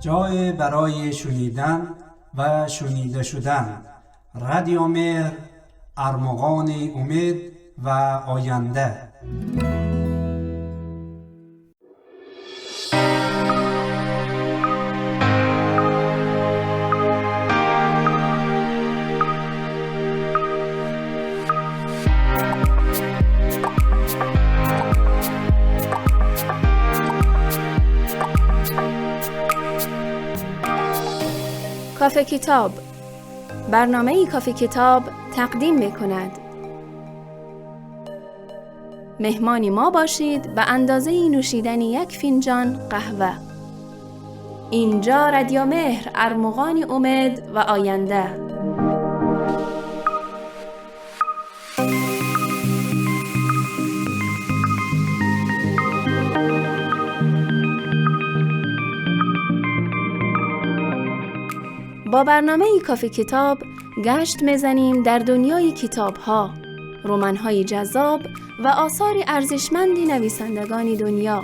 جای برای شنیدن و شنیده شدن. رادیو مهر، ارمغان امید و آینده. کافه کتاب. برنامه کافه کتاب تقدیم می‌کند. مهمانی ما باشید به اندازه نوشیدن یک فنجان قهوه. اینجا رادیو مهر، ارمغان امید و آینده. با برنامه کافه کتاب گشت میزنیم در دنیای کتاب‌ها، رمان‌های جذاب و آثار ارزشمند نویسندگان دنیا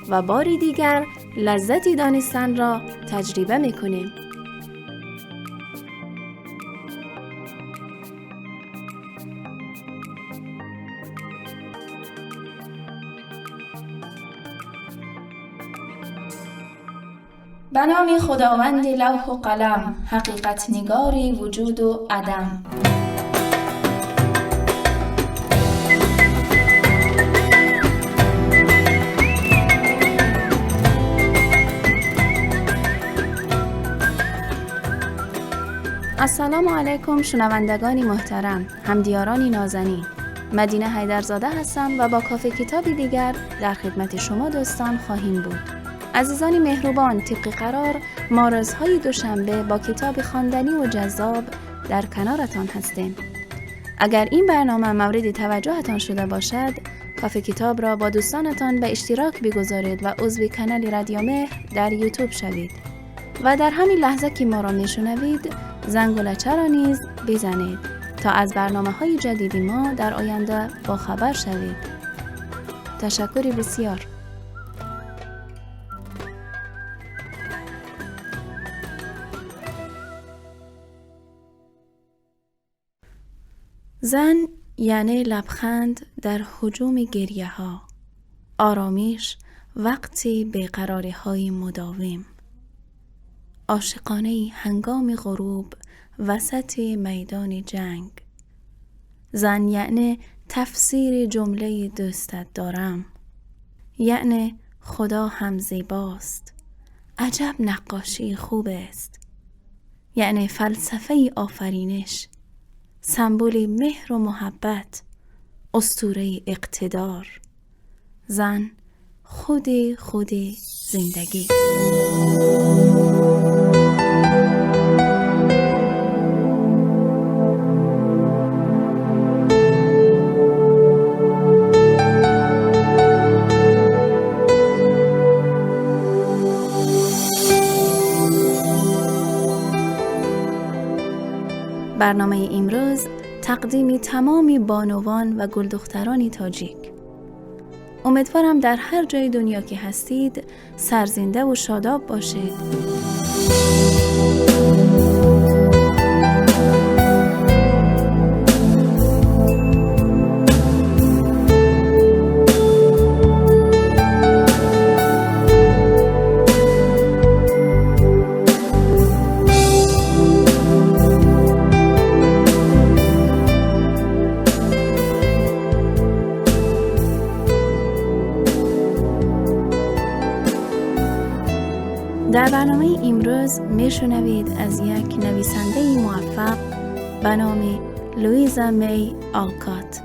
و باری دیگر لذتی دانستن را تجربه میکنیم. به نام خداوند لوح و قلم، حقیقت نگاری وجود و عدم. السلام علیکم شنوندگان محترم، همدیاران نازنین. مدینه حیدرزاده هستم و با کافه کتابی دیگر در خدمت شما دوستان خواهیم بود. عزیزان مهربان، طبق قرار ما روزهای دوشنبه با کتاب خواندنی و جذاب در کنارتان هستیم. اگر این برنامه مورد توجهتان شده باشد، کافه کتاب را با دوستانتان به اشتراک بگذارید و عضو کانال رادیو مهر در یوتیوب شوید. و در همین لحظه که ما را میشنوید، زنگوله را نیز بزنید تا از برنامه‌های جدید ما در آینده با خبر شوید. تشکر بسیار. زن یعنی لبخند در هجوم گریه ها، آرامش وقتی بیقراری های مداوم، عاشقانه هنگام غروب وسط میدان جنگ. زن یعنی تفسیر جمله دوستت دارم، یعنی خدا هم زیباست، عجب نقاشی خوب است، یعنی فلسفه آفرینش، سمبل مهر و محبت، اسطوره اقتدار. زن خود خود زندگی. برنامه امروز تقدیم تمام بانوان و گلدختران تاجیک. امیدوارم در هر جای دنیا که هستید سرزنده و شاداب باشید. در برنامه امروز میشنوید از یک نویسنده موفق به نام لوئیزا می آلکات،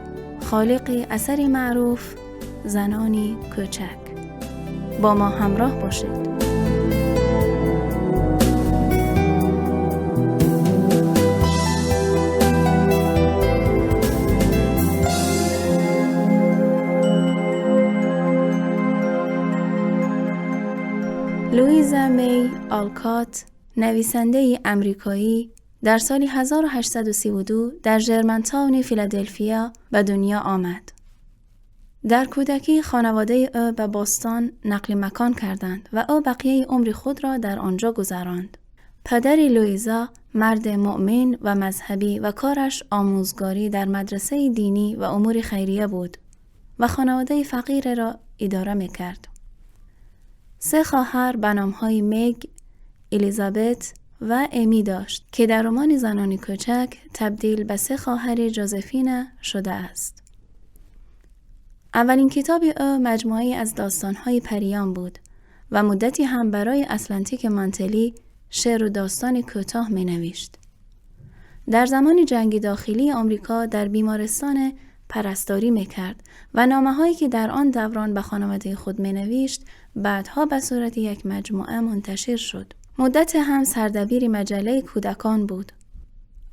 خالق اثر معروف زنان کوچک. با ما همراه باشید. لوئیزا می آلکات، نویسنده امریکایی، در سال 1832 در جرمنتاون فیلادلفیا به دنیا آمد. در کودکی خانواده او به باستان نقل مکان کردند و او بقیه عمر خود را در آنجا گذراند. پدر لوئیزا مرد مؤمن و مذهبی و کارش آموزگاری در مدرسه دینی و امور خیریه بود و خانواده فقیر را اداره می‌کرد. 3 خواهر به نام‌های مگ، الیزابت و امی داشت که در رمان زنان کوچک تبدیل به 3 خواهر جوزفین شده است. اولین کتاب او مجموعه‌ای از داستان‌های پریان بود و مدتی هم برای اتلانتیک مانتلی شعر و داستان کوتاه می‌نوشت. در زمان جنگ داخلی آمریکا در بیمارستان پرستاری می‌کرد و نامه‌هایی که در آن دوران به خانواده خود می‌نوشت بعدها به صورت یک مجموعه منتشر شد. مدت هم سردبیر مجله کودکان بود.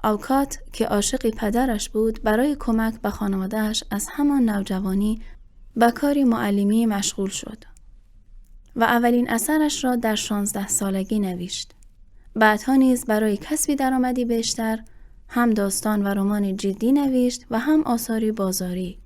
آلکات که عاشق پدرش بود برای کمک به خانواده‌اش از همان نوجوانی به کار معلمی مشغول شد و اولین اثرش را در 16 سالگی نوشت. بعدها نیز برای کسب درآمدی بیشتر هم داستان و رمان جدی نوشت و هم آثاری بازاری.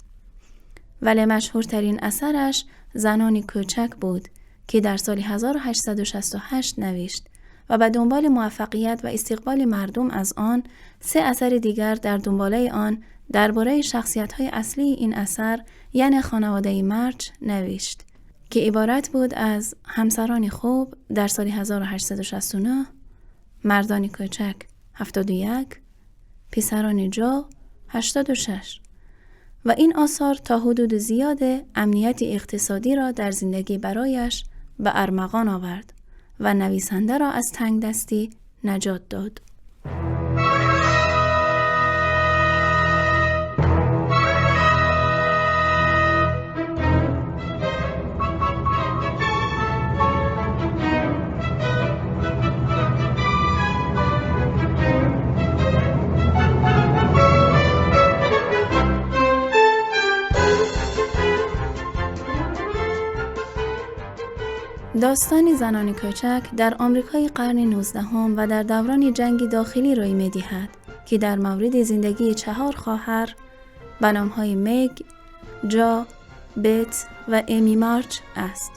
ولی مشهورترین اثرش زنان کوچک بود که در سال 1868 نوشت و به دنبال موفقیت و استقبال مردم از آن 3 اثر دیگر در دنباله آن درباره شخصیت‌های اصلی این اثر یعنی خانواده مرچ نوشت که عبارت بود از همسران خوب در سال 1869، مردان کوچک 71، پسران جو 86 و این آثار تا حدود زیاد امنیت اقتصادی را در زندگی برایش به ارمغان آورد و نویسنده را از تنگ دستی نجات داد. داستان زنان کوچک در آمریکای قرن 19 و در دوران جنگ داخلی روی می‌دهد که در مورد زندگی 4 خواهر به نام‌های مگ، جا، بیت و امی مارچ است.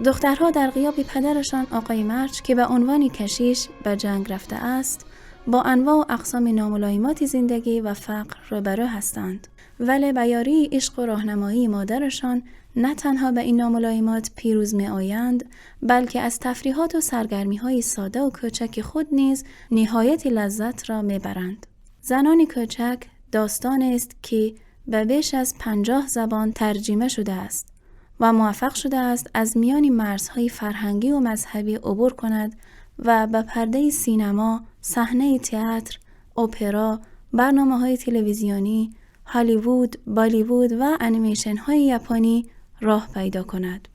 دخترها در غیاب پدرشان آقای مارچ که به عنوان کشیش به جنگ رفته است، با انواع و اقسام ناملایمات زندگی و فقر روبرو هستند. ولی به یاری عشق و راهنمایی مادرشان نه تنها به این ناملایمات پیروز می آیند، بلکه از تفریحات و سرگرمی های ساده و کوچک خود نیز نهایت لذت را می برند. زنان کوچک داستان است که به بیش از 50 زبان ترجمه شده است و موفق شده است از میان مرزهای فرهنگی و مذهبی عبور کند و به پرده سینما، صحنه تئاتر، اپرا، برنامه‌های تلویزیونی، هالیوود، بالیوود و انیمیشن‌های ژاپنی راه پیدا کند.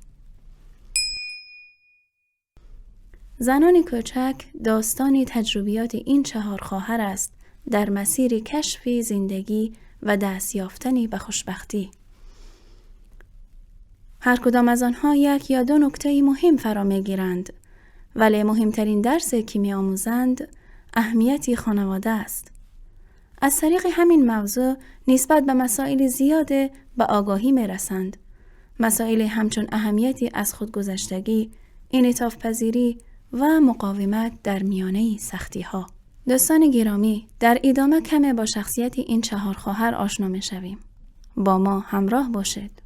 زنان کوچک داستان تجربیات این 4 خواهر است در مسیر کشف زندگی و دست یافتن به خوشبختی. هر کدام از آنها یک یا 2 نکته مهم فرا می‌گیرند، ولی مهمترین درس که می‌آموزند اهمیت خانواده است. از طریق همین موضوع نسبت به مسائل زیاد به آگاهی می‌رسند. مسائل همچون اهمیتی از خودگذشتگی، انعطاف پذیری و مقاومت در میانه سختی‌ها. دوستان گرامی، در ادامه کمی با شخصیت این 4 خواهر آشنا می‌شویم. با ما همراه باشید.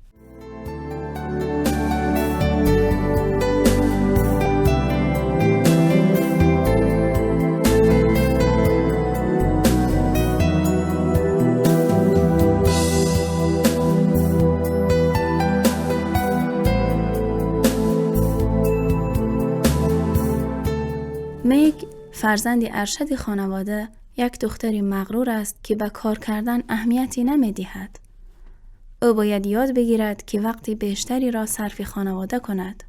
میگ فرزند ارشد خانواده، یک دختر مغرور است که به کار کردن اهمیتی نمی‌دهد. او باید یاد بگیرد که وقتی بیشتری را صرف خانواده کند.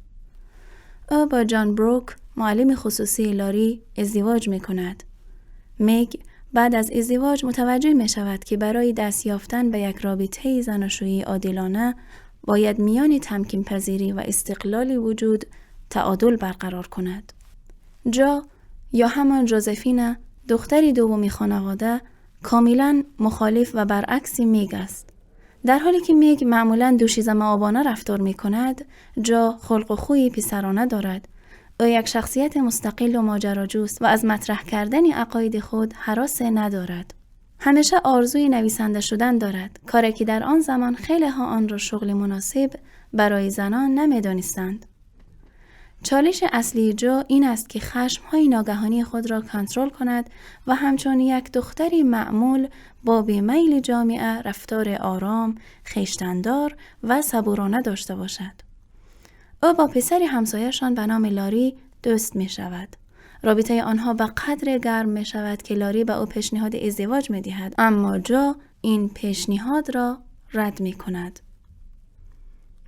او با جان بروک، معلم خصوصی لاری، ازدواج می کند. میگ بعد از ازدواج متوجه می شود که برای دست یافتن به یک رابطه زناشویی عادلانه باید میان تمکین پذیری و استقلال وجود تعادل برقرار کند. جا یا همان جوزفینا، دختری دومی خانواده، کاملا مخالف و برعکس میگ است. در حالی که میگ معمولاً دوشیزه مآبانه رفتار می کند، جو خلق و خوی پسرانه دارد. او یک شخصیت مستقل و ماجراجوست و از مطرح کردن عقاید خود هراس ندارد. همیشه آرزوی نویسنده شدن دارد، کاری که در آن زمان خیلی ها آن را شغل مناسب برای زنان نمی‌دانستند. چالش اصلی جو این است که خشم‌های ناگهانی خود را کنترل کند و همچون یک دختری معمول با بیمیل جامعه رفتار آرام، خویشتن‌دار و صبورانه داشته باشد. او با پسر همسایه‌شان به نام لاری دوست می شود. رابطه آنها به قدر گرم می شود که لاری به او پیشنهاد ازدواج می دهد، اما جو این پیشنهاد را رد می کند.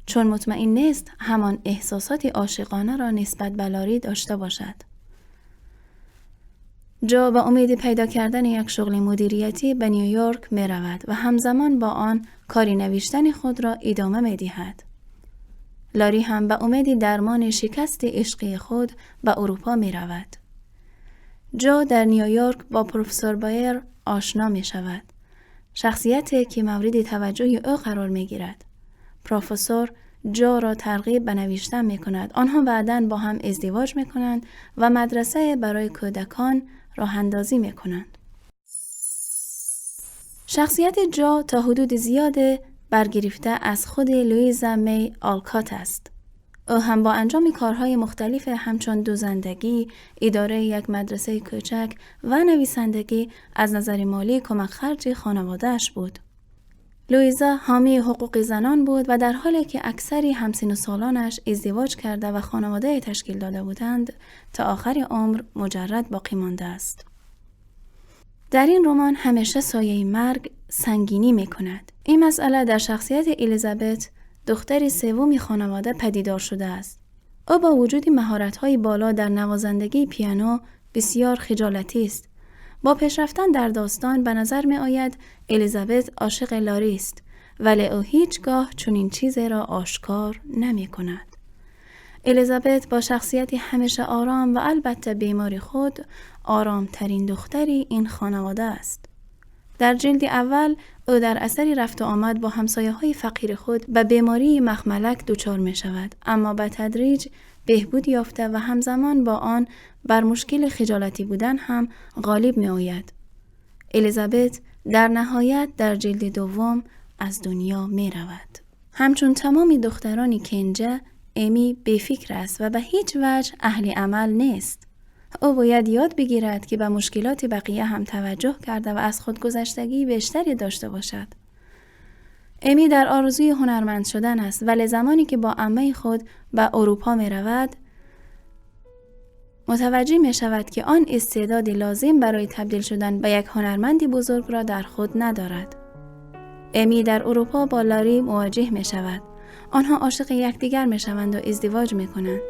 چون مطمئن نیست همان احساسات عاشقانه را نسبت به لاری داشته باشد. جو با امید پیدا کردن یک شغل مدیریتی به نیویورک می رود و همزمان با آن کاری نوشتن خود را ادامه می دهد. لاری هم به امید درمان شکست عشقی خود به اروپا می رود. جو در نیویورک با پروفسور بایر آشنا می شود. شخصیتی که مورد توجه او قرار می گیرد. پروفسور جو را ترغیب به نوشتن می کند. آنها بعداً با هم ازدواج می کنند و مدرسه برای کودکان راه اندازی می کنند. شخصیت جو تا حدود زیاد برگرفته از خود لوئیزا می آلکات است. او هم با انجام کارهای مختلف همچون دوزندگی، اداره یک مدرسه کوچک و نویسندگی از نظر مالی کمک خرج خانواده‌اش بود. لوئیزا حامی حقوق زنان بود و در حالی که اکثری همسن و سالانش ازدواج کرده و خانواده تشکیل داده بودند، تا آخر عمر مجرد باقی مانده است. در این رمان همیشه سایه مرگ سنگینی می کند. این مسئله در شخصیت الیزابت، دختر سوم خانواده، پدیدار شده است. او با وجود مهارت‌های بالا در نوازندگی پیانو بسیار خجالتی است. با پیشرفتن در داستان به نظر می آید الیزابت عاشق لاری است، ولی او هیچگاه چنین چیزی را آشکار نمی کند. الیزابت با شخصیتی همیشه آرام و البته بیماری خود، آرامترین دختری این خانواده است. در جلد اول او در اثر رفت و آمد با همسایه‌های فقیر خود به بیماری مخملک دچار می شود، اما به تدریج بهبود یافته و همزمان با آن بر مشکل خجالتی بودن هم غالب می آید. الیزابت در نهایت در جلد دوم از دنیا می رود. همچون تمام دختران کنجه، امی بیفکر است و به هیچ وجه اهل عمل نیست. او باید یاد بگیرد که به مشکلات بقیه هم توجه کرده و از خودگذشتگی بیشتری داشته باشد. امی در آرزوی هنرمند شدن است، ولی زمانی که با عمه خود به اروپا می رود، متوجه می شود که آن استعداد لازم برای تبدیل شدن به یک هنرمند بزرگ را در خود ندارد. امی در اروپا با لاری مواجه می شود. آنها عاشق یکدیگر می شوند و ازدواج می کنند.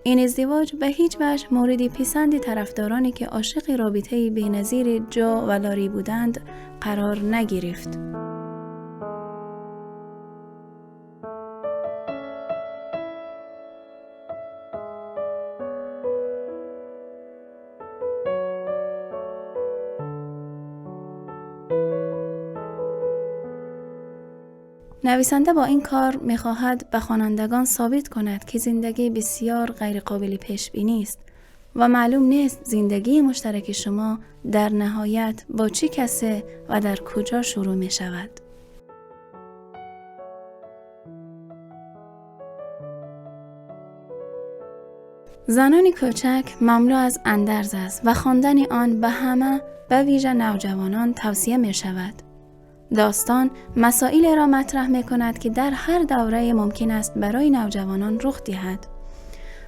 این ازدواج به هیچ وجه مورد پسند طرفدارانی که عاشق رابطه بی‌نظیر جو و لاری بودند قرار نگرفت. نویسنده با این کار می‌خواهد به خوانندگان ثابت کند که زندگی بسیار غیرقابل پیش بینی است و معلوم نیست زندگی مشترک شما در نهایت با چه کسی و در کجا شروع می‌شود. زنان کوچک مملو از اندرز است و خواندن آن به همه، به ویژه نوجوانان، توصیه می‌شود. داستان مسائل را مطرح می کند که در هر دوره ممکن است برای نوجوانان رخ دهد.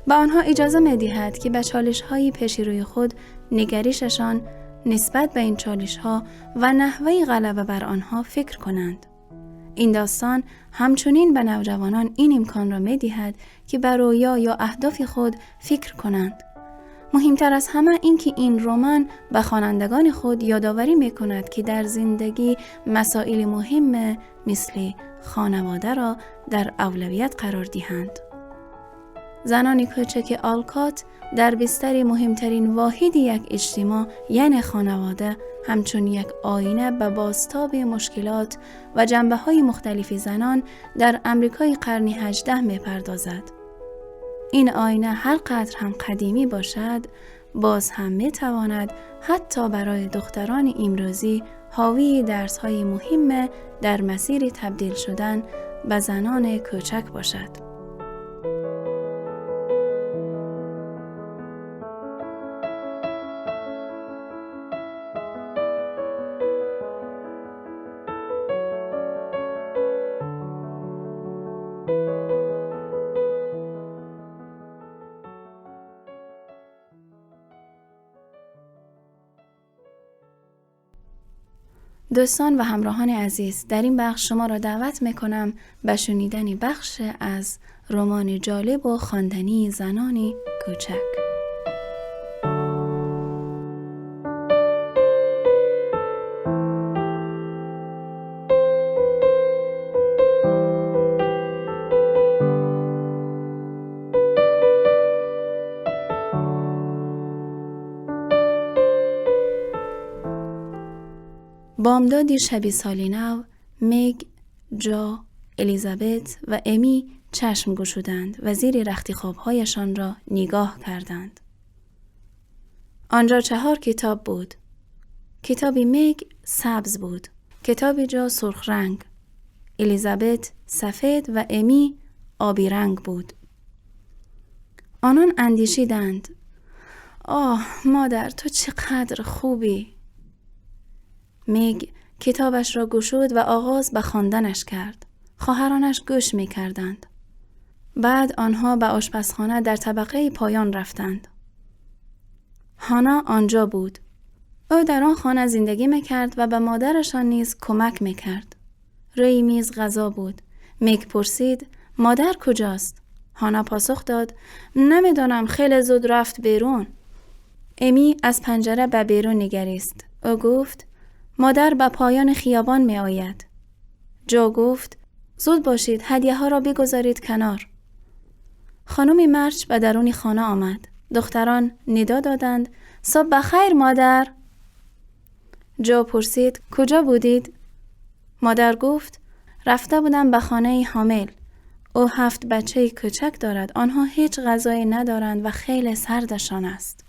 به آنها اجازه می دهد که به چالش های پیش روی خود، نگریششان نسبت به این چالش ها و نحوه غلبه بر آنها فکر کنند. این داستان همچنین به نوجوانان این امکان را می دهد که به رویا یا اهداف خود فکر کنند. مهمتر از همه این که این رمان به خوانندگان خود یادآوری می‌کند که در زندگی مسائل مهم مثل خانواده را در اولویت قرار دهند. زنان کوچک آلکات در بستر مهمترین واحد یک اجتماع یعنی خانواده همچون یک آینه به بازتاب مشکلات و جنبه های مختلف زنان در امریکای قرن 18 می پردازد. این آینه هر قدر هم قدیمی باشد، باز هم می تواند حتی برای دختران امروزی حاوی درس های مهم در مسیر تبدیل شدن به زنان کوچک باشد. دوستان و همراهان عزیز، در این بخش شما را دعوت میکنم به شنیدن بخش از رمان جالب و خواندنی زنانی کوچک. بامدادی شبی سال نو، مگ، جا، الیزابت و امی چشم گشودند و زیر رخت خوابهایشان را نگاه کردند. آنجا 4 کتاب بود. کتاب مگ سبز بود، کتاب جا سرخ رنگ، الیزابت سفید و امی آبی رنگ بود. آنان اندیشیدند: آه مادر، تو چقدر خوبی! مگ کتابش را گشود و آغاز به خواندنش کرد. خواهرانش گوش می کردند. بعد آنها به آشپزخانه در طبقه پایان رفتند. هانا آنجا بود. او در آن خانه زندگی می کرد و به مادرشان نیز کمک می کرد. روی میز غذا بود. مگ پرسید: مادر کجاست؟ هانا پاسخ داد: نمیدانم، خیلی زود رفت بیرون. امی از پنجره به بیرون نگریست. او گفت: مادر به پایان خیابان می آید. جو گفت: زود باشید، هدیه ها را بگذارید کنار. خانم مرچ به درون خانه آمد. دختران ندا دادند: صبح بخیر مادر. جو پرسید: کجا بودید؟ مادر گفت: رفته بودم به خانه حامل. او 7 بچه کوچک دارد. آنها هیچ غذایی ندارند و خیلی سردشان است.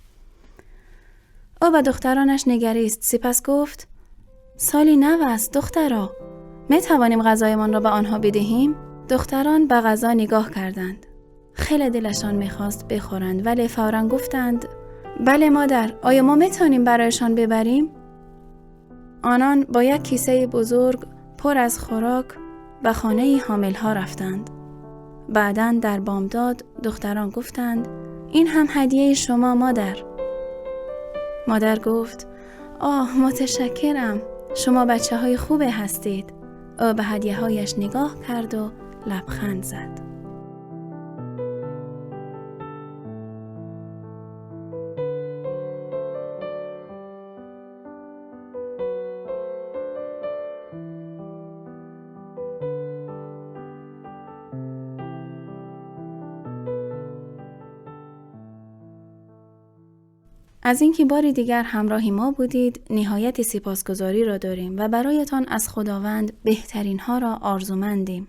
او به دخترانش نگریست. سپس گفت: سالی نو است دخترا. می توانیم غذایمان را به آنها بدهیم؟ دختران به غذا نگاه کردند. خیلی دلشان میخواست بخورند، ولی فوراً گفتند: بله مادر، آیا ما می توانیم برایشان ببریم؟ آنان با یک کیسه بزرگ پر از خوراک به خانه حاملها رفتند. بعداً در بامداد دختران گفتند: این هم هدیه شما مادر. مادر گفت: آه متشکرم، شما بچه های خوبه هستید. او به هدیه هایش نگاه کرد و لبخند زد. از اینکه باری دیگر همراه ما بودید نهایت سپاسگزاری را داریم و برایتان از خداوند بهترین ها را آرزومندیم.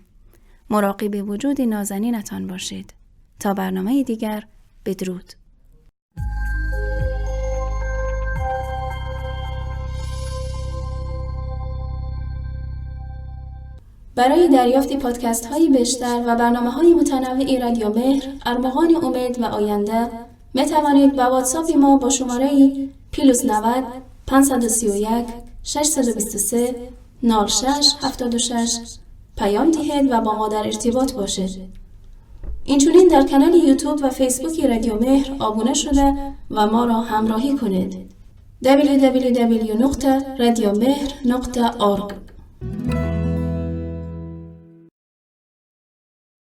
مراقب وجود نازنینتان باشید. تا برنامه دیگر، بدرود. برای دریافت پادکست های بیشتر و برنامه های متنوع رادیو مهر، ارمغان امید و آینده، می توانید با واتساپ ما با شماره +90 531 623 06 76 پیام دهید و با ما در ارتباط باشید. اینچنین در کانال یوتیوب و فیسبوک رادیو مهر آبونه شده و ما را همراهی کنید. www.radiomehr.org